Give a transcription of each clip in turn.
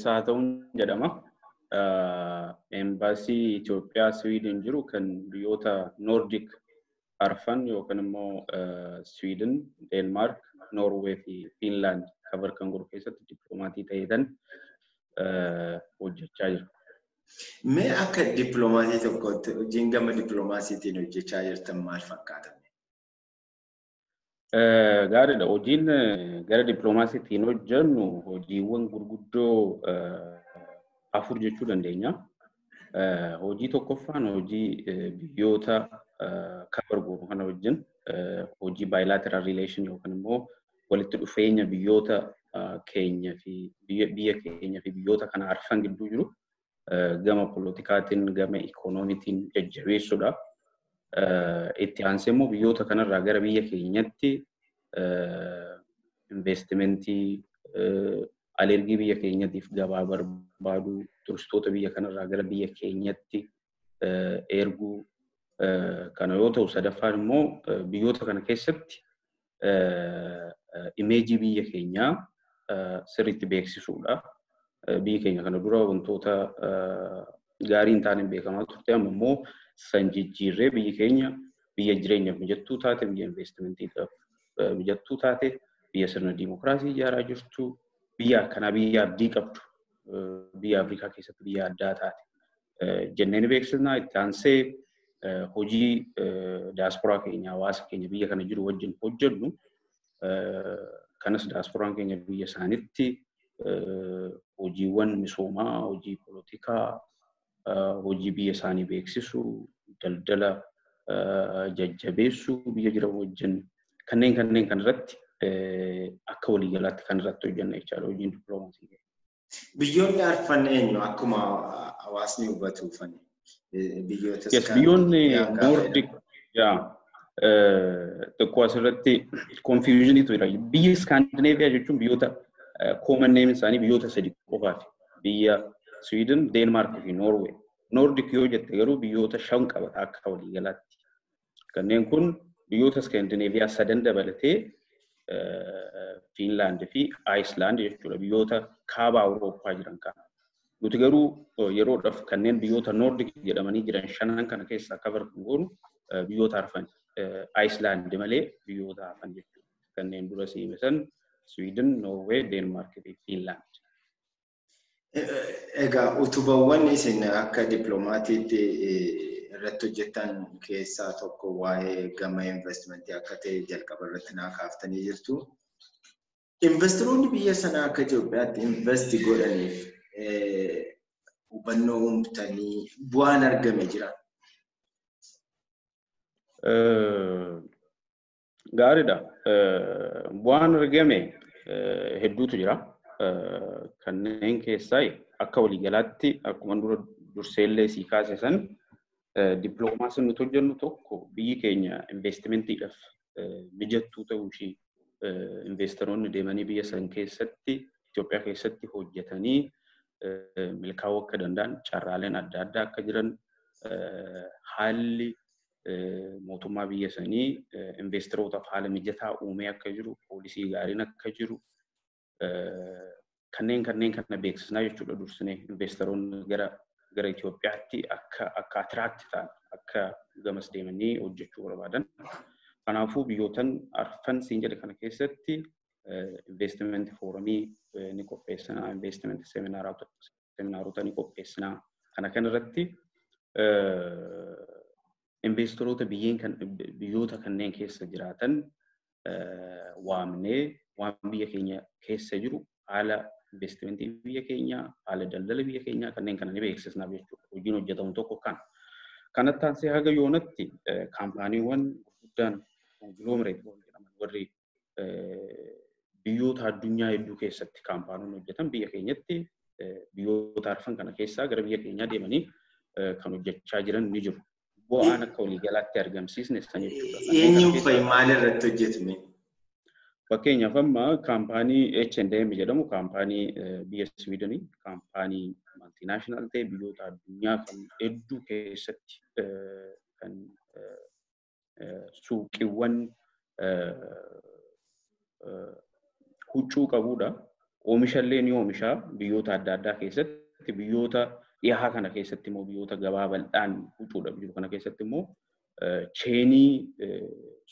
Jabeessaa haa ta'uun jedhama. Embaasii Itoophiyaa Siwiidin jiru kan biyyoota Noordik arfan yookaan immoo Siwiidin, Deenmaark, Noorwee fi Fiinlaand cover kan godhu keessatti dippiloomatii ta'eetan hojjechaa jira. Mee akka dippiloomaasii tokkotti hojiin gama dippiloomaasiitiin hojjechaa jirtan maal fakkaata? Gaariidha. Hojiin gara dippiloomaasiitiin hojjennu hojiiwwan gurguddoo afur jechuu dandeenya. Hojii tokkoffaan hojii biyyoota cover goonu kana wajjin hojii bilateral relation yookaan immoo walitti dhufeenya biyyoota keenya fi biyya keenya fi biyyoota kana arfan gidduu jiru gama politikaatiin, gama ikoonomiitiin jajjabeessuudha. Itti aansee immoo biyyoota kanarraa gara biyya keenyatti investimentii, alergii biyya keenyatiif gabaa barbaadu, turistoota biyya kanarraa gara biyya keenyatti erguu kana yoo ta'u, sadaffaan immoo biyyoota kana keessatti imeejii biyya keenyaa sirriitti beeksisuudha. Biyyi keenya kana dura wantoota gaarii hin taaneen beekamaa turte, amma immoo san jijjiirree biyyi keenya biyya jireenyaaf mijattuu taate, biyya investimentiidhaaf mijattuu taate, biyya sirna diimokiraasii ijaaraa jirtu, biyya akkanaa, biyya abdii qabdu, biyya Afrikaa keessatti biyya addaa taate jennee ni beeksisna. Itti aansee hojii daasporaa keenya, hawaasa keenya biyya kana jiru wajjin hojjennu kanas, daasporaan keenya biyya isaanitti hojiiwwan misoomaa, hojii polotikaa, hojii biyya isaanii beeksisuu, daldala jajjabeessuu biyya jiran wajjin kanneen kanarratti akka waliigalaatti kan irratti hojjenna jechaadha hojiin dippiloomaasii. Biyyoonni arfan eenyu, akkuma hawaasni hubatuufani? Biyyoota Yes, biyyoonni Noordik yaa xiqqoo asirratti confusioniitu jira. Biyyi Iskaandineeviyaa jechuun biyyoota common name isaanii biyyoota sadi qofaati. Biyya Sweden, Deenmaark fi Noorwee. Noordik yoo jette garuu biyyoota shan qabata akka waliigalaatti. Kanneen kun biyyoota Iskaandineeviyaa sadan dabalatee Fiinlaand fi Aayislaand jechuudha. Biyyoota kaaba Awurooppaa jiran kana. Nuti garuu yeroodhaaf kanneen biyyoota Noordik jedhamanii jiran shanan kana keessaa cover kan goonu biyyoota arfan, Aayislaand malee biyyoota hafan jechuudha. Kanneen dura siime san Sweden, Noorwee, Deenmaark fi Fiinlaand. Egaa utubawwan isin akka dippiloomaatiitti irratti hojjetan keessaa tokko waa'ee gama investimentii akka ta'e jalqaba irratti naa kaaftanii jirtu. Investoroonni biyya sanaa akka Itoophiyaatti invest godhaniif hubannoo uumtanii bu'aan argame jira? Gaariidha. Bu'aan argame hedduutu jira. Kanneen keessaa akka waliigalaatti akkuma dura durseellee sii kaase san, dippiloomaasiin nuti hojjennu tokko biyyi keenya investimentiidhaaf mijattuu ta'uu ishii, investoroonni deemanii biyya san keessatti, Itoophiyaa keessatti hojjetanii milkaa'uu akka danda'an, carraaleen adda addaa akka jiran, haalli mootummaa biyya sanii investorootaaf haala mijataa uumee akka jiru, poolisii gaariin akka jiru, kanneen kana beeksisnaa jechuudha dursinee, investoroonni gara Itoophiyaatti akka attract ta'an, akka gamas deemanii hojjechuu barbaadan. Kanaafuu biyyootan arfan siin jedhe kana keessatti investment forumii ni qopheessinaa, investment seminaarota ni qopheessinaa. Kana kanarratti investoroota biyyeen kan biyyoota kanneen keessa jiraatan waamnee waan biyya keenya keessa jiru, haala investimentii biyya keenyaa, haala daldala biyya keenyaa kanneen kana ni beeksisnaaf jechuudha. Hojiin hojjetamu tokko kana. Kanatti aansee haga yoonatti kaampaaniiwwan gurguddaan conglomerate jedhaman, warri biyyoota addunyaa hedduu keessatti kaampaanoonni hojjetan, biyya keenyatti biyyoota arfan kana keessaa gara biyya keenyaa deemanii kan hojjechaa jiran ni jiru. Bu'aan akka waliigalaatti argamsiisne san jechuudha. Eenyuun fa'i, maal irratti hojjetume? Fakkeenyaaf amma kaampaanii H&M jedhamu, kaampaanii biyya Siwiidinii, kaampaanii multinational ta'e, biyyoota addunyaa kan hedduu keessatti kan suuqiiwwan huccuu qabudha. Oomishallee ni oomisha biyyoota adda addaa keessatti, biyyoota dhihaa kana keessatti immoo biyyoota gabaa bal'aan huccuudhaaf jiru kana keessatti immoo cheenii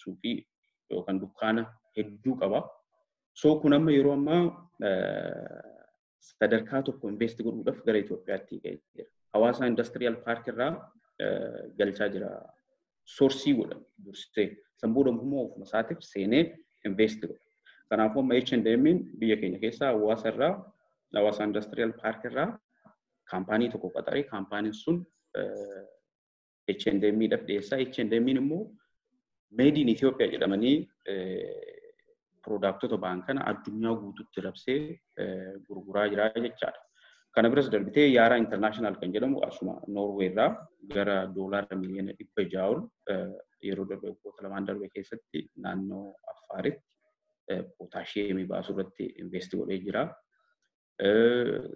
suuqii yookaan dukkaana hedduu qaba. So kun amma yeroo ammaa sadarkaa tokko invest godhuudhaaf gara Itoophiyaatti ga'ee jira. Hawaasa Industrial Park irraa galchaa jira. Source godha dursee. San booda immoo ofuma isaatiif seenee invest godha. Kanaafuu amma H&M biyya keenya keessaa hawaasa irraa, Hawaasa Industrial Park irraa kaampaanii tokko qaxaree kaampaaniin sun H&M dhaaf dhiyeessaa. H&M immoo Made in Ethiopia jedhamanii piroodaktota ba'an kana addunyaa guutuutti rabsee gurguraa jira jechaadha. Kana biras darbitee Yara International kan jedhamu asuma Noorwee irraa gara $600 million ol yeroo darbe waggoota 2 darbe keessatti naannoo Affaaritti pootaashiyeemii baasuu irratti invest godhee jira.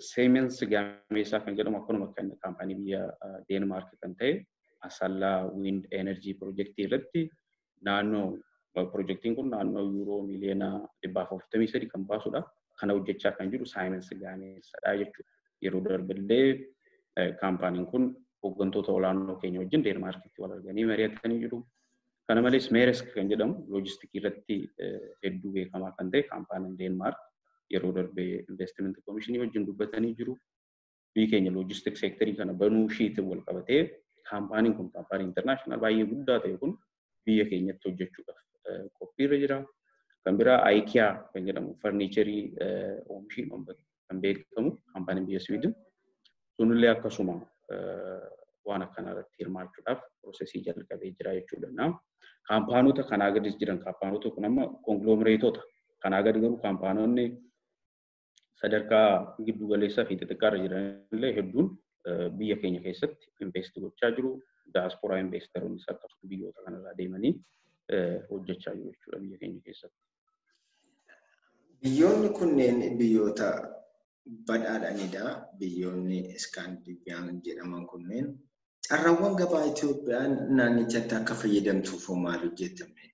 Siemens Gamesa kan jedhamu akkanuma kan kaampaanii biyya Deenmaark kan ta'e Asallaa Wind Energy Projectii irratti naannoo pirojektiin kun naannoo €143 million kan baasudha. Kana hojjechaa kan jiru Siemens Gamesadha jechuudha. Yeroo darbillee kaampaaniin kun hooggantoota olaanoo keenya wajjin Deenmaarkitti wal arganii mari'atanii jiru. Kana malees Maersk kan jedhamu loojistikii irratti hedduu beekamaa kan ta'e kaampaaniin Deenmaark yeroo darbee investiment komishinii wajjin dubbatanii jiru. Biyyi keenya logistic sectorii kana banuu ishiitiin wal qabatee kaampaaniin kun kaampaanii international baay'ee guddaa ta'e kun biyya keenyatti hojjechuudhaaf qophiirra jira. Kan biraa IKEA kan jedhamu farniicherii oomishuun kan beekamu kaampaaniin biyya Siwiidin sunillee akkasuma waan akkanaa irratti hirmaachuudhaaf processii jalqabee jira jechuudha. Kaampaanota kanaa gadis jiran, kaampaanota kun amma conglomerateota, kanaa gadi garuu kaampaanonni sadarkaa giddu galeessaa fi xixiqqaarra jiran illee hedduun biyya keenya keessatti invest gochaa jiru. Daasporaa investoroonnis akkasuma biyyoota kanarraa deemanii hojjechaa jiru jechuudha biyya keenya keessatti. Biyyoonni kunneen biyyoota badhaadhanidha. Biyyoonni Iskaandinaaviyaan jedhaman kunneen carraawwan gabaa Itoophiyaan naannichatti akka fayyadamtuuf maal hojjetame?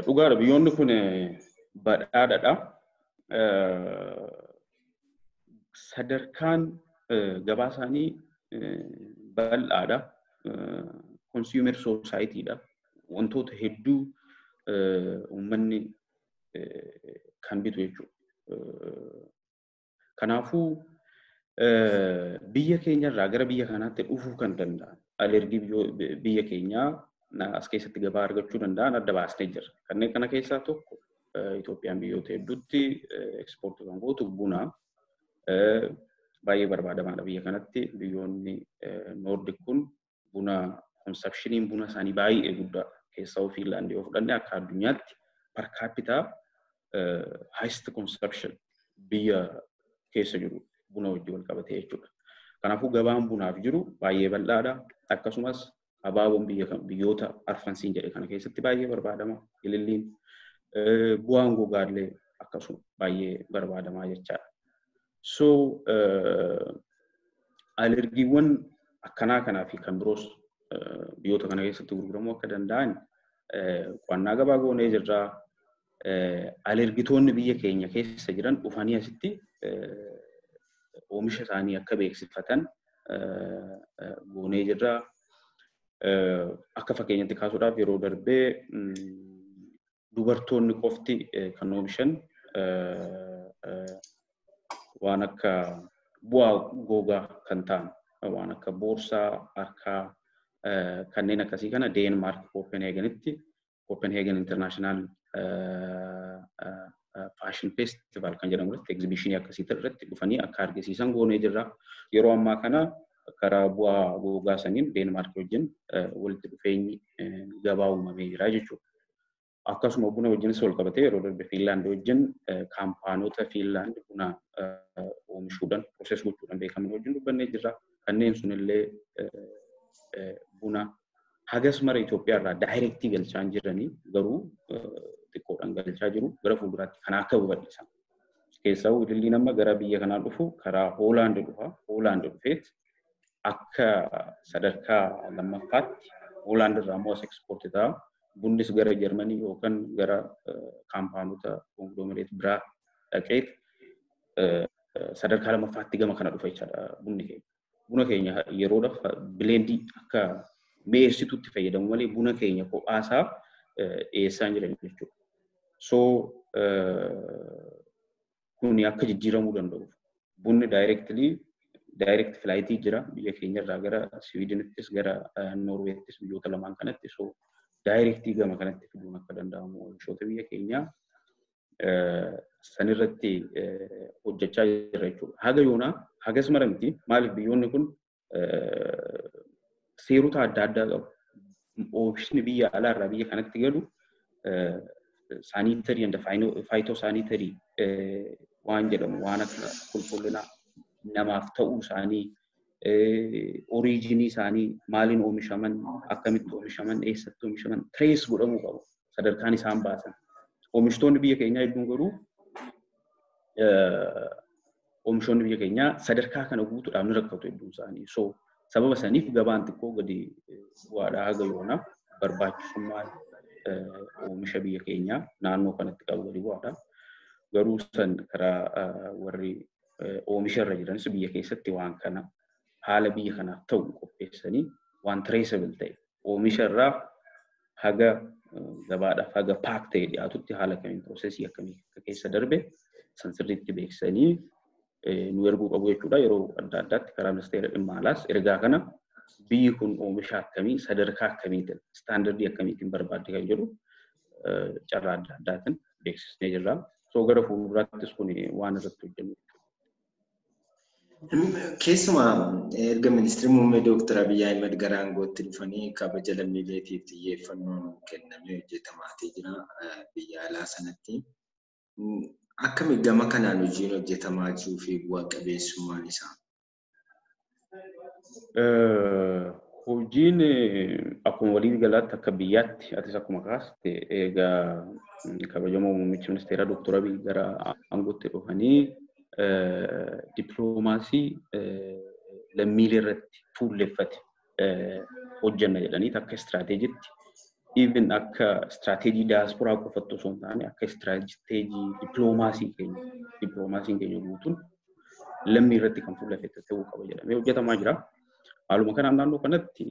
Dhugaadha, biyyoonni kun badhaadhadha. Sadarkaan gabaa isaanii bal'aadha. Consumer societyidha. Wantoota hedduu uummanni kan bitu jechuudha. Kanaafuu biyya keenyarraa gara biyya kanaatti dhufuu kan danda'an alergii biyya keenyaa as keessatti gabaa argachuu danda'an adda baasnee jirra. Kanneen kana keessaa tokko Itoophiyaan biyyoota hedduutti ekspoortii kan gootu buna baay'ee barbaadamaadha biyya kanatti. Biyyoonni Noordik kun buna consumptioniin buna isaanii baay'ee guddaadha. Keessaa Fiinlaand yoo fudhanne akka addunyaatti per capita highest consumption biyya keessa jiru buna wajjin wal qabatee jechuudha. Kanaafuu gabaan bunaaf jiru baay'ee bal'aadha. Akkasumas abaaboon biyyoota arfansiin jedhe kana keessatti baay'ee barbaadama. Ililliin, bu'aan gogaallee akkasuma baay'ee barbaadamaa jechaadha. So alergiiwwan akkanaa kanaa fi kan biroos biyyoota kana keessatti gurguramuu akka danda'an qo'annaa gabaa goonee jirra. Alergitoonni biyya keenya keessa jiran dhufanii asitti oomisha isaanii akka beeksifatan goonee jirra. Akka fakkeenyatti kaasuudhaaf yeroo darbee dubartoonni qofti kan oomishan waan akka bu'aa gogaa kan ta'an, waan akka boorsaa harkaa kanneen akkasii kana Deenmaark Kopenheegenitti Copenhagen International Fashion Festival kan jedhamu irratti exhibitionii akkasii irratti dhufanii akka argisiisan goonee jirra. Yeroo ammaa kana karaa bu'aa gogaa saniin Deenmaark wajjin walitti dhufeenyi gabaa uumamee jira jechuudha. Akkasuma buna wajjinis wal qabatee yeroo darbe Fiinlaand wajjin kaampaanota Fiinlaand buna oomishuudhaan, process gochuudhaan beekaman wajjin dubbannee jirra. Kanneen sunillee buna hagas mara Itoophiyaa irraa directii galchaa hin jiranii, garuu xiqqoodhaan galchaa jiru, gara fuulduraatti kana akka babal'isan. Keessaa ililliin amma gara biyya kanaa dhufu karaa Hoolaand dhufa. Hoolaand dhufeet akka sadarkaa lammaffaatti Hoolaand irraa immoo as ekspoortii ta'a. Bunnis gara Jarmanii yookaan gara kaampaanota kongiloomereet biraa dhaqeet sadarkaa lammaffaatti gama kana dhufa jechaadha bunni keenya. Buna keenya yeroodhaaf bileendii akka mi'eessituutti fayyadamu malee buna keenya kophaasaa dhiyeessaa hin jiran jechuudha. So kuni akka jijjiiramuu danda'uuf bunni direct flight jira biyya keenya irraa gara Siwiidinittis gara Noorweettis biyyoota lamaan kanatti, so directly gama kanatti fiduun akka danda'amu oomishoota biyya keenyaa sanirratti hojjechaa jira jechuudha. Haga yoonaa hagas mara miti, maaliif biyyoonni kun seerota adda addaa qabu. Oomishni biyya alaa irraa biyya kanatti galu sanitary and phytosanitary waan jedhamu, waan akka qulqullina namaaf ta'uu isaanii, oriijinii isaanii, maaliin oomishaman, akkamitti oomishaman, eessatti oomishaman trace godhamuu qabu sadarkaan isaan baasan. Oomishtoonni biyya keenyaa hedduun garuu, oomishoonni biyya keenyaa sadarkaa kana guutuudhaaf ni rakkatu hedduun isaanii. So sababa saniif gabaan xiqqoo gadi bu'aadhaa haga yoona barbaachisummaan oomisha biyya keenyaa naannoo kanatti qabu gadi bu'aadha. Garuu san karaa warri oomisha irra jiranis biyya keessatti waan kana haala biyya kanaaf ta'u qopheessanii, waan traceable ta'e oomisha irraa haga gabaadhaaf haga pack ta'e dhiyaatutti haala kamiin, piroosesii akkamii akka keessa darbe san sirriitti beeksisanii nu erguu qabu jechuudha. Yeroo adda addaatti karaa ministeera dhimma alaas ergaa kana, biyyi kun oomisha akkamii, sadarkaa akkamiitiin, istaandardii akkamiitiin barbaadde kan jedhu carraa adda addaatiin beeksisnee jirra. So gara fuulduraattis kun waan irratti hojjennu. Keessumaa erga ministeerri muummee Dooktar Abiyyi Ahimad gara aangootti dhufanii kabaja lammiileetiif xiyyeeffannoon kennamee hojjetamaatii jira biyya alaa sanatti. Akkami gama kanaan hojiin hojjetamaa jiruu fi bu'a qabeessummaan isaa? Hojiin akkuma walii galaatti akka biyyaatti, atis akkuma kaaste, egaa kabajamoo muummichi ministeeraa Dooktar Abiyyi gara aangootti dhufanii dippiloomaasii lammiilee irratti fuulleffate hojjenna jedhanii, akka istiraateejitti, even akka istiraateejii diyaasporaa qofatti osoo hin taane, akka istiraateejii dippiloomaasii keenya, dippiloomaasiin keenya guutuun lammii irratti kan fuulleffate ta'uu qaba jedhamee hojjetamaa jira. Haaluma kanaan naannoo kanatti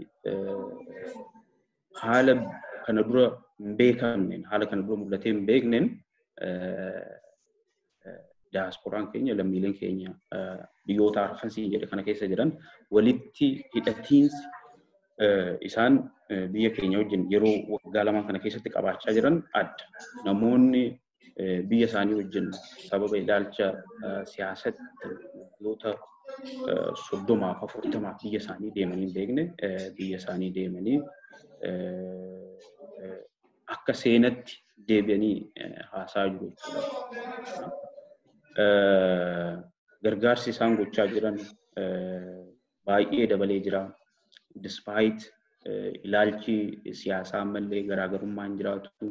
haala kana dura hin beekamneen, haala kana dura mul'atee hin beekneen, diyaaspooraan keenya, lammiileen keenya biyyoota arfan siin jedhe kana keessa jiran walitti hidhatiinsi isaan biyya keenya wajjin yeroo waggaa 2 kana keessatti qabaachaa jiran adda. Namoonni biyya isaanii wajjin sababa ilaalcha siyaasatti waggoota 30f 40f biyya isaanii deemanii hin beekne, biyya isaanii deemanii akka seenatti deebi'anii haasaa jiru jechuudha. Gargaarsi isaan gochaa jiran baay'ee dabalee jira. Despite ilaalchi siyaasaa ammallee garaagarummaan jiraatu,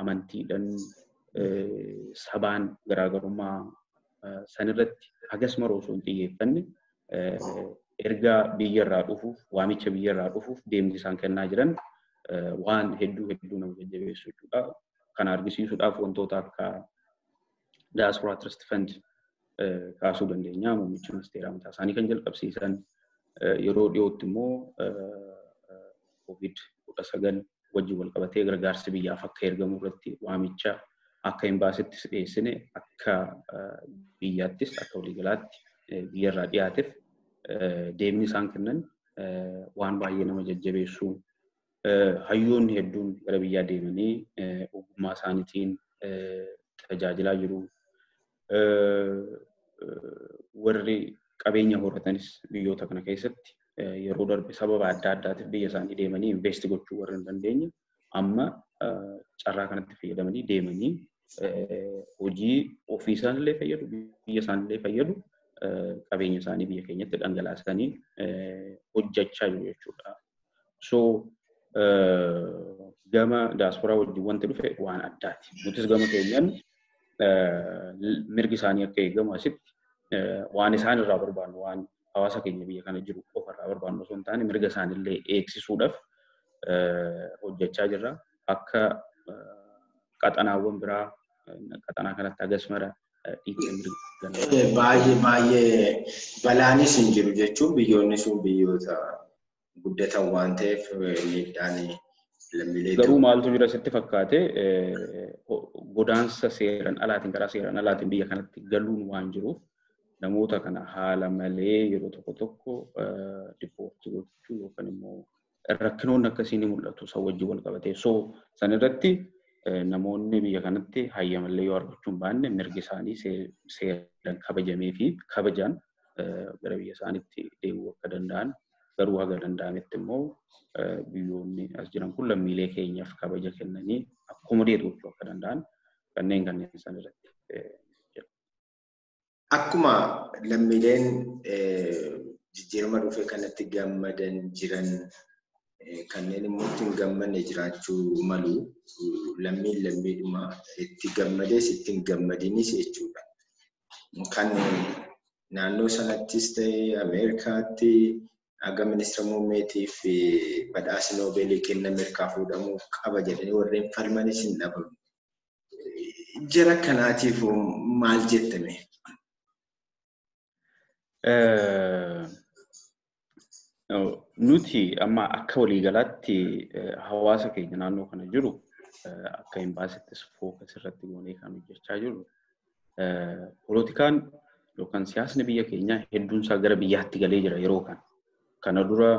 amantiidhaan, sabaan garaagarummaa sanirratti hagas mara osoo hin xiyyeeffanne, ergaa biyyarraa dhufuuf, waamicha biyyarraa dhufuuf deemni isaan kennaa jiran waan hedduu hedduu nama jajjabeessu jechuudha. Kana argisiisuudhaaf wantoota akka Diaspora Trust Fund kaasuu dandeenya. Muummichi ministeeraa mataa isaanii kan jalqabsiisan, yeroo dhiyootti immoo COVID-19 wajjin wal qabatee gargaarsi biyyaaf akka ergamu irratti waamicha akka imbaasittis dhiyeessine, akka biyyaattis akka waliigalaatti biyyarraa dhiyaateef deemni isaan kennan waan baay'ee nama jajjabeessu. Hayyoonni hedduun gara biyyaa deemanii ogummaa isaaniitiin tajaajilaa jiru. Warri qabeenya horatanis biyyoota kana keessatti yeroo darbe sababa adda addaatiif biyya isaanii deemanii invest gochuu warra hin dandeenye amma carraa kanatti fayyadamanii deemanii hojii ofii isaanillee fayyadu, biyya isaanillee fayyadu, qabeenya isaanii biyya keenyatti dhangalaasanii hojjechaa jiru jechuudha. So gama diyaasporaa wajjin wanti dhufe waan addaati. Nutis gama keenyan mirgi isaanii akka eegamu asitti waan isaan irraa barbaannu, waan hawaasa keenya biyya kana jiru qofa irraa barbaannu osoo hin taane, mirga isaaniillee eegsisuudhaaf hojjechaa jirra. Akka qaxanaawwan biraa qaxanaa kanatti hagas mara dhiibbaa mirga. Baay'ee baay'ee balaanis hin jiru jechuun biyyoonni sun biyyoota guddatan waan ta'eef miidhaan lammiilee. Garuu maaltu jira sitti fakkaate godaansa seeraan alaatiin karaa seeraan alaatiin biyya kanatti galuun waan jiruuf namoota kana haala malee yeroo tokko tokko dipoortii gochuu yookaan immoo rakkinoonni akkasii ni mul'atu san wajjin wal qabatee. So san irratti namoonni biyya kanatti hayyamallee yoo argachuu hin baanne mirgi isaanii seeraan kabajamee fi kabajaan gara biyya isaaniitti deebi'uu akka danda'an garuu haga danda'ametti immoo biyyoonni as jiran kun lammiilee keenyaaf kabaja kennanii akkomodeet gochuu akka danda'an kanneen san irratti. Akkuma lammiileen jijjiirama dhufe kanatti gammadan jiran kanneen immoo itti hin gammanne jiraachuu malu lammiin lammiidhuma itti gammades itti hin gammadinis jechuudha. Kan naannoo sanattis ta'e Ameerikaatti haga ministeera muummeetiif badhaasa Noobeelii kenname harkaa fuudhamuu qaba jedhanii warreen falmanis hin dhabamu. Jara kanaatiif maal jettame? Nuti amma akka waliigalaatti hawaasa keenya naannoo kana jiru akka imbaasittis fookas irratti goonee kan hojjechaa jirru. Poolitikaan yookaan siyaasni biyya keenyaa hedduun isaa gara biyyaatti galee jira yeroo kana. Kana dura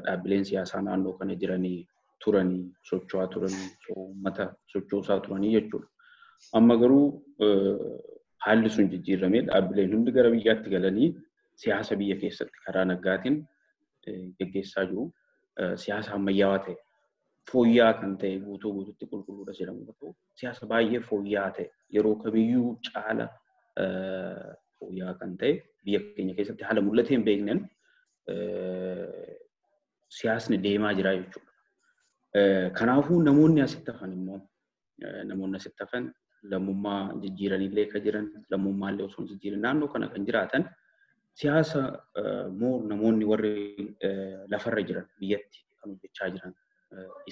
dhaabbileen siyaasaa naannoo kana jiranii turanii socho'aa turanii uummata sochoosaa turanii jechuudha. Amma garuu haalli sun jijjiiramee dhaabbileen hundi gara biyyaatti galanii siyaasa biyya keessatti karaa nagaatiin geggeessaa jiru. Siyaasa ammayyaawaa ta'e fooyya'aa kan ta'e guutuu guutuutti qulqulluudha jedhamu ta'u siyaasa baay'ee fooyya'aa ta'e yeroo kamiyyuu caala fooyya'aa kan ta'e biyya keenya keessatti haala mul'atee hin beekneen siyaasni deemaa jira jechuudha. Kanaafuu namoonni asitti hafan immoo namoonni asitti hafan lammummaa jijjiiranillee kan jiran lammummaallee osoo hin jijjiirin naannoo kana kan jiraatan siyaasa moo namoonni warri lafarra jiran biyyatti kan hojjechaa jiran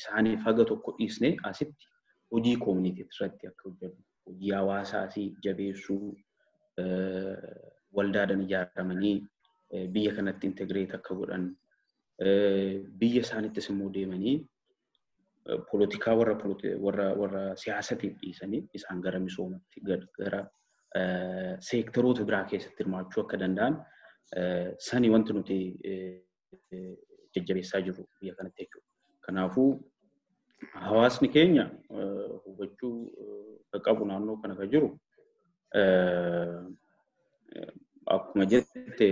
isaaniif haga tokko dhiisnee asitti hojii koomunitii irratti akka hojjennu hojii hawaasaa asii jabeessuu waldaadhaan ijaaramanii biyya kanatti integreet akka godhan biyya isaanittis immoo deemanii poolitikaa warra siyaasatiif dhiisanii isaan gara misoomatti gara seektaroota biraa keessatti hirmaachuu akka danda'an sani wanti nuti jajjabeessaa jirru biyya kanatti jechuudha. Kanaafuu hawaasni keenya hubachuu qabu naannoo kana kan jiru akkuma jette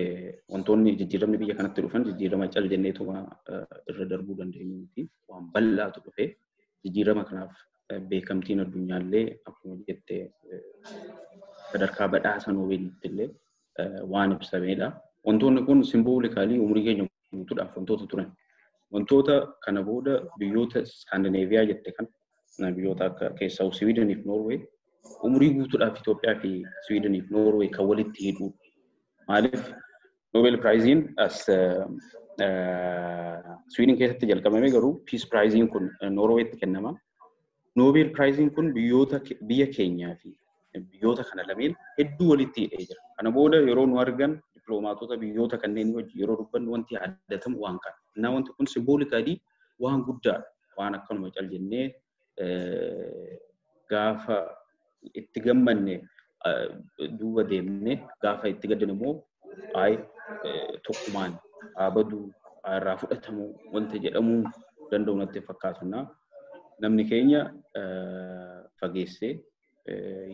wantoonni jijjiiramni biyya kanatti dhufan jijjiirama cal jenneetuma irra darbuu dandeenyu miti waan bal'aatu dhufe jijjiirama kanaaf beekamtiin addunyaallee akkuma jette sadarkaa badhaasa Noobeelitti illee waan ibsamedha. Wantoonni kun simboolikaalii umurii keenya guutuudhaaf wantoota turan. Wantoota kana booda biyyoota Iskaandineeviyaa jette kana biyyoota akka keessaa Siwiideniif Noorwee umurii guutuudhaaf Itoophiyaa fi Siwiideniif Noorwee kan walitti hidhu. Maaliif Noobel Piraayiziin as Siwiidin keessatti jalqabame garuu Piis Piraayiziin kun Noorweetti kennama. Noobel Piraayiziin kun biyyoota biyya keenyaa fi biyyoota kana lameen hedduu walitti hidhee jira. Kana booda yeroo nu argan dippiloomaatota biyyoota kanneen wajjin yeroo dubbannu wanti yaadatamu waan kana. Innaa wanti kun simboolikaalii waan guddaadha. Waan akkanuma cal jennee gaafa itti gammanne duuba deemne gaafa itti gaddine immoo ayi tokkumaan haa baduu irraa fudhatamuu wanta jedhamuu danda'u natti fakkaatu. Namni keenya fageessee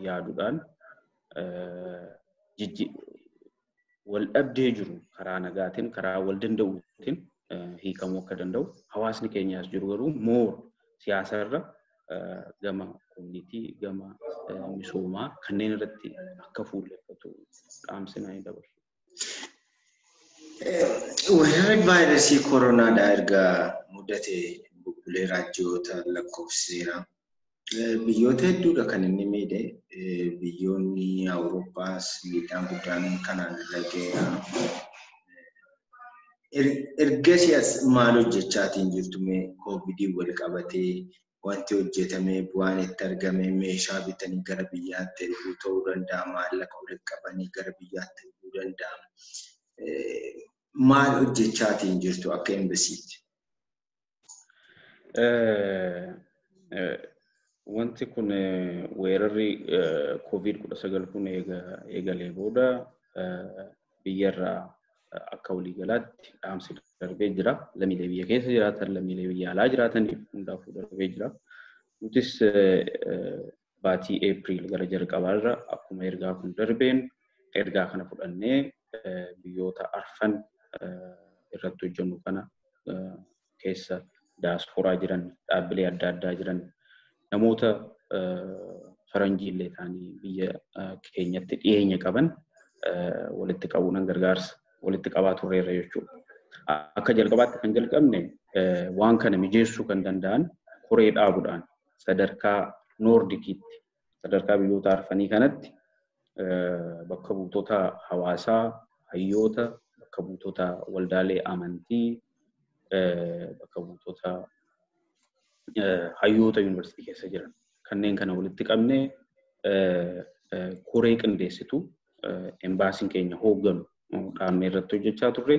yaaduudhaan wal dhabdee jiru karaa nagaatiin karaa wal danda'uutiin hiikamuu akka danda'u hawaasni keenya as jiru garuu moor siyaasarra gama koominitii gama misoomaa kanneen irratti akka fuulleffatu dhaamsinaa hin dabarsu. Weerarri vaayirasii koronaadhaa erga mudate bubbulee raajjoota lakkoofseera. Biyyoota hedduudha kan inni miidhe. Biyyoonni Awurooppaas miidhaan guddaan kanaan irra ga'eera. Ergasii as maal hojjechaatiin jirtu mee koovidii wal qabatee wanti hojjetame bu'aan itti argame meeshaa bitanii gara biyyaatti erguu ta'uu danda'a, maallaqa walitti qabanii gara biyyaatti erguu danda'a. Maal hojjechaatiin jirtu akka embasiitti? Wanti kun weerarri COVID-19 kun eegalee booda biyyarraa akka waliigalaatti dhaamsi darbee jira. Lammiilee biyya keessa jiraatan, lammiilee biyya alaa jiraataniif hundaafuu darbee jira. Nutis baatii Eepiriil gara jalqabaarra akkuma ergaa kun darbeen ergaa kana fudhannee biyyoota arfan irratti hojjennu kana keessa daasporaa jiran, dhaabbilee adda addaa jiran, namoota faranjiillee ta'anii biyya keenyatti dhiyeenya qaban walitti qabuudhaan gargaarsa walitti qabaa turreerra jechuudha. Akka jalqabaatti kan jalqabne waan kana mijeessuu kan danda'an koree dhaabuudhaan sadarkaa Noordikiitti, sadarkaa biyyoota arfanii kanatti bakka buutota hawaasaa, hayyoota, bakka buutota waldaalee amantii, bakka buutota hayyoota yuunivarsiitii keessa jiran kanneen kana walitti qabnee koree qindeessitu embaasiin keenya hoogganu dhaabnee irratti hojjechaa turre.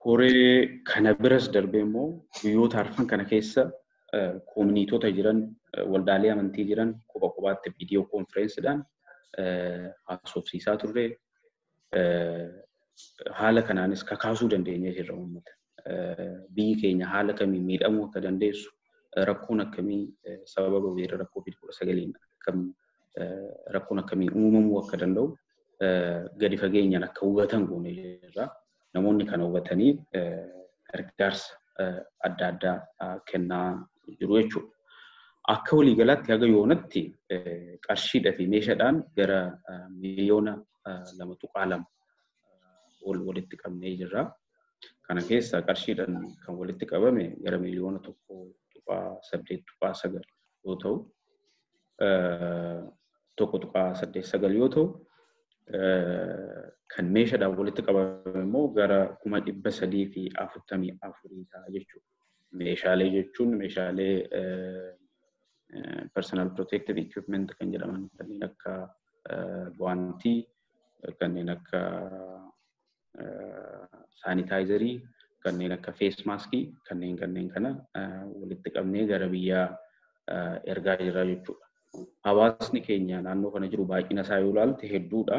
Koree kana biras darbee immoo biyyoota arfan kana keessa koominiitota jiran, waldaalee amantii jiran kopha kophaatti viidiyoo koonfirensiidhaan haasofsiisaa turre. Haala kanaanis kakaasuu dandeenyee jirra uummata. Biyyi keenya haala kamiin miidhamuu akka dandeessu, rakkoon akkamii sababa weerara COVID-19 akkam rakkoon akkamii uumamuu akka danda'u gadi fageenyaan akka hubatan goonee jirra. Namoonni kana hubatanii gargaarsa adda addaa kennaa jiru jechuudha. Akka waliigalaatti haga yoonatti qarshiidhaa fi meeshaadhaan gara 2.2 miliyoona ol walitti qabnee jirra. Kana keessa qarshiidhaan kan walitti qabame gara 1.8.9 miliyoona yoo ta'u, 1.89 yoo ta'u, kan meeshaadhaan walitti qabame immoo gara 344,000 ta'a jechuudha. Meeshaalee jechuun meeshaalee personal protective equipment kan jedhaman kanneen akka guwaantii, kanneen akka saanitaayizarii, kanneen akka face maaskii, kanneen kana walitti qabnee gara biyyaa ergaa jirra jechuudha. Hawaasni keenya naannoo kana jiru baay'ina isaa yoo ilaalte hedduudha.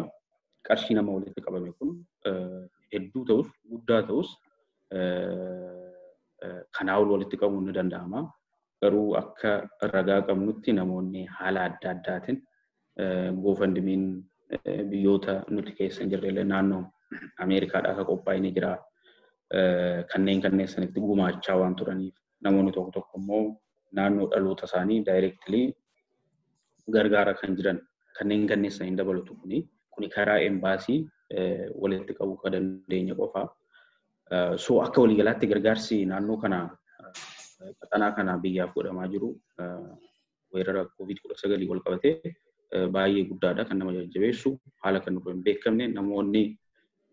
Qarshii nama walitti qabame kun hedduu ta'us guddaa ta'us kanaa ol walitti qabuun ni danda'ama. Garuu akka ragaa qabnutti namoonni haala adda addaatiin GoFundMen biyyoota nuti keessa hin jirre illee naannoo Ameerikaadhaa akka qophaa'e ni jira. Kanneen sanitti gumaachaa waan turaniif namoonni tokko tokko immoo naannoo dhaloota isaanii directly gargaara kan jiran kanneen saniin dabalatu kuni karaa embaasii walitti qabuu kan dandeenya qofa. So akka waliigalaatti gargaarsi naannoo kana qaxanaa kana biyyaaf godhamaa jiru weerara COVID-19 wal qabatee baay'ee guddaadha kan nama jajjabeessu, haala kan nurra hin beekamne namoonni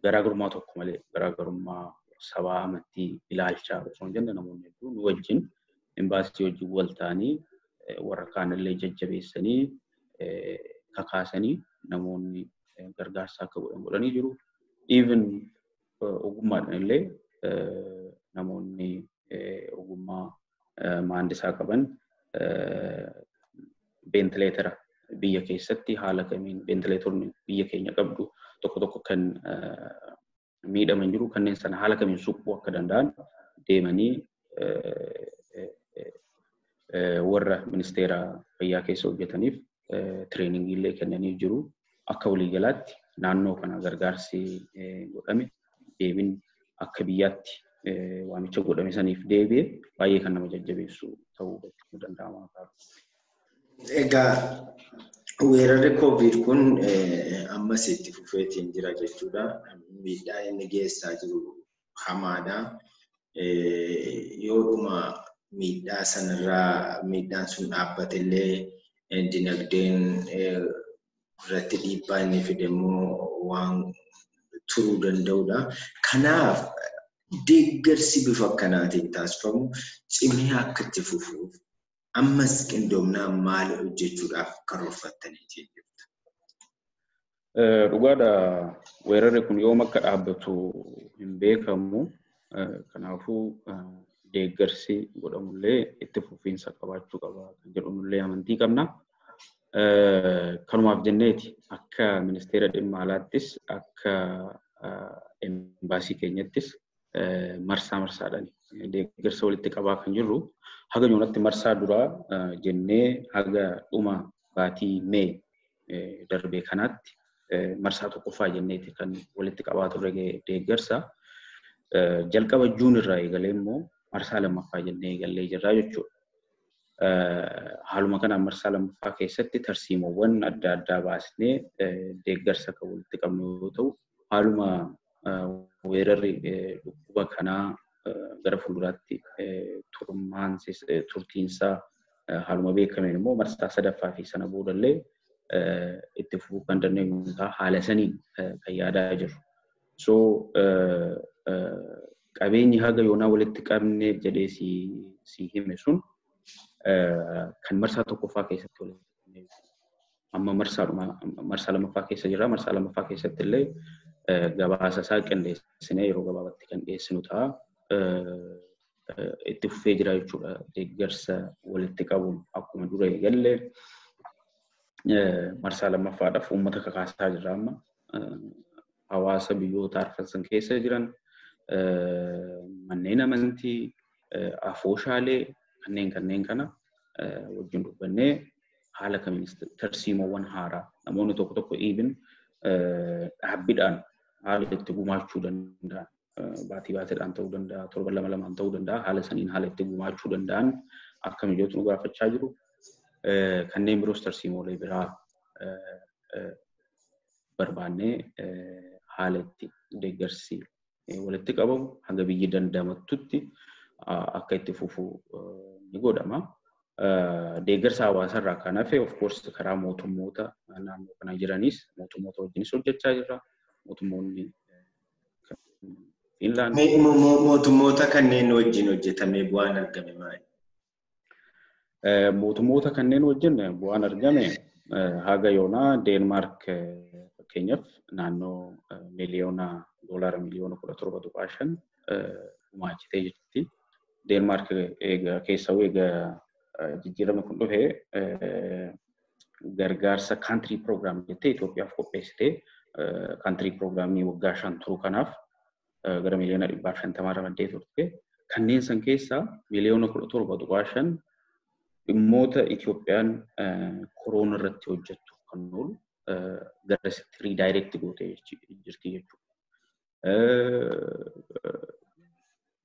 garaagarummaa tokko malee, garaagarummaa sabaa, amantii, ilaalchaa osoo hin jenne namoonni hedduun nu wajjin embaasii wajjin wal ta'anii warra kaanillee jajjabeessanii kakaasanii namoonni gargaarsa akka godhan godhanii jiru. Even ogummaadhaan illee namoonni ogummaa maandisaa qaban veentileetara biyya keessatti haala kamiin veentileetorni biyya keenya qabdu tokko tokko kan miidhaman jiru, kanneen sana haala kamiin suphuu akka danda'an deemanii warra ministeera fayyaa keessa hojjetaniif training illee kennanii jiru. Akka waliigalaatti naannoo kana gargaarsi godhame deebiin akka biyyaatti waamicha godhame saniif deebi'e baay'ee kan nama jajjabeessu ta'uu hubachuu danda'ama. Egaa weerarri COVID kun ammas itti fufeetiin jira jechuudha. Miidhaan inni geessaa jiru hamaadha. Yoodhuma miidhaa sanarraa miidhaan sun dhaabbatellee dinagdeen irratti dhiibbaa inni fide immoo waan turuu danda'udha. Kanaaf deeggarsi bifa akkanaatiin taasifamu cimee akka itti fufuuf ammas qindoomnaan maal hojjechuudhaaf karoorfattanii jirtu? Dhugaadha, weerarri kun yoom akka dhaabbatu hin beekamu. Kanaafuu deeggarsi godhamullee itti fufiinsa qabaachuu qaba kan jedhunullee amantii qabna. Kanumaaf jenneeti akka ministeera dhimma alaattis akka embaasii keenyattis marsaa marsaadhaan deeggarsa walitti qabaa kan jirru. Haga yoonatti marsaa duraa jennee haga dhuma baatii Mee darbee kanaatti marsaa tokkoffaa jenneeti kan walitti qabaa turre deeggarsa. Jalqaba Juun irraa eegalee immoo marsaa lammaffaa jennee eegallee jirra jechuudha. Haaluma kanaan marsaa lammaffaa keessatti tarsiimoowwan adda addaa baasnee deeggarsa kan walitti qabnu yoo ta'u, haaluma weerarri dhukkuba kanaa gara fuulduraatti turtiinsaa haaluma beekameen immoo marsaa sadaffaa fi sana boodallee itti fufuu kan dandeenyu ta'a haala saniin kan yaadaa jirru. So qabeenyi haga yoonaa walitti qabne jedhee si hime sun kan marsaa tokkoffaa keessatti walitti qabne amma marsaa lammaffaa keessa jira. Marsaa lammaffaa keessatti illee gabaasa isaa qindeessinee yeroo gabaabaatti kan dhiyeessinu ta'a. Itti fufee jira jechuudha. Deeggarsa walitti qabuun akkuma dura eegalle marsaa lammaffaadhaaf uummata kakaasaa jirra amma. Hawaasa biyyoota arfan keessa jiran manneen amantii, afooshaalee kanneen kana wajjin dubbannee haala kamiin tarsiimoowwan haaraa namoonni tokko tokko dhiibin dhaabbiidhaan haala itti gumaachuu danda'an baatii baatiidhaan ta'uu danda'a, torban lama lamaan ta'uu danda'a, haala saniin haala itti gumaachuu danda'an akka mijootu nu gaafachaa jiru. Kanneen biroos tarsiimoolee biraa barbaannee haala itti deeggarsi walitti qabamu hanga biyyi dandamattutti akka itti fufu ni godhama. Deeggarsa hawaasarraa kan hafe of course karaa mootummoota naannoo kana jiranis mootummoota wajjinis hojjechaa jirra. Mootummoonni Finlaand. Mootummoota kanneen wajjin hojjetamee bu'aan argame maali? Mootummoota kanneen wajjin bu'aan argame haga yoonaa Deenmaark fakkeenyaaf naannoo miliyoona doolaara miliyoona 17.5 gumaachitee jirti. Deenmaark keessaa egaa jijjiirama kun dhufee gargaarsa kaantirii piroogiraam jettee Itoophiyaaf qopheessitee kaantirii piroogiraamii waggaa 5 turu kanaaf gara miliyoona 150 ramaddee turte. Kanneen san keessaa miliyoona 17.5 dhimmoota Itoophiyaan koroona irratti hojjettu kan oolu gara sitti riidaayirekti gootee jirti jechuudha.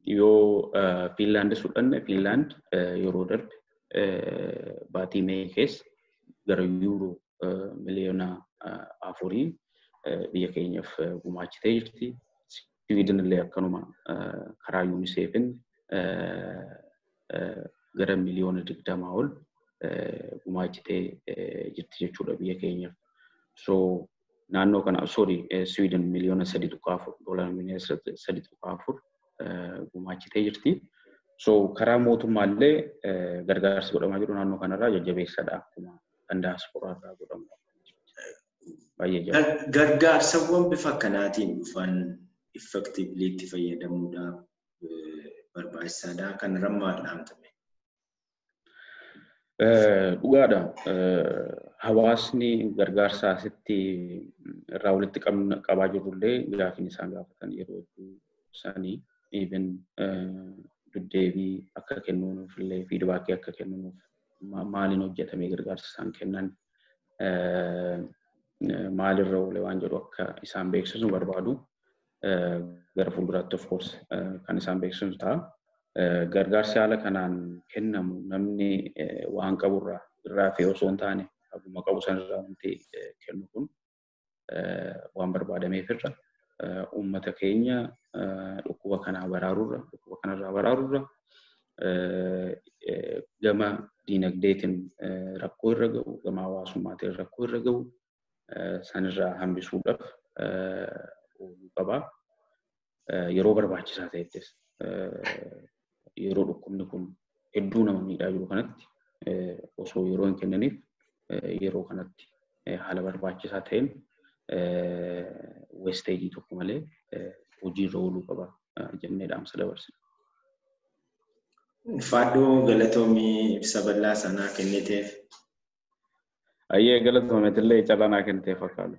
Yoo Fiinlaand fudhanne Fiinlaand yeroo darbe baatii Mee keessa gara yuuroo miliyoona 4 biyya keenyaaf gumaachitee jirti. Siwiidin illee akkanuma karaa yuuniseefin gara miliyoona 20 ol gumaachitee jirti jechuudha biyya keenyaaf. So naannoo kana sorry Siwiidin miliyoona 3.4 doolaara miliyoona 3.4 gumaachitee jirti. So karaa mootummaallee gargaarsi godhamaa jiru naannoo kanarraa jajjabeessadha akkuma kan daasporaarraa godhamu. Gargaarsawwan bifa akkanaatiin dhufan effectively itti fayyadamuudhaaf barbaachisaadha. Kanarra maal dhaamtame? Dhugaadha. Hawaasni gargaarsa asitti irraa walitti qabaa jirrullee gaafiin isaan gaafatan yeroo hedduu isaanii even duddeebii akka kennuuf illee fiidbaakii akka kennuuf maaliin hojjetamee gargaarsa isaan kennan maalirra oole waan jedhu akka isaan beeksisu barbaadu. Gara fuulduraatti of course kan isaan beeksisu ta'a. Gargaarsi haala kanaan kennamu namni waan qaburraa irraa fi osoo hin taane abbuma qabu sanirraa wanti kennu kun waan barbaadameef irra uummata keenya dhukkuba kanaa baraarurra dhukkuba kanarraa baraarurra gama diinagdeetiin rakkoo irra ga'u gama hawaasummaatiin rakkoo irra ga'u sanirraa hambisuudhaaf ooluu Yeroo barbaachisaa ta'ettis, yeroo dhukkubni kun hedduu nama miidhaa jiru kanatti, osoo yeroo hin kennaniif, yeroo kanatti haala barbaachisaa ta'een wastage tokko malee hojiirra ooluu qaba jennee dhaamsa dabarsina. Ulfaadhuu, galatoomii ibsa bal'aa sanaa kenniteef. Ayyee, galatoomeetillee carraa naa kenniteef fakkaatu.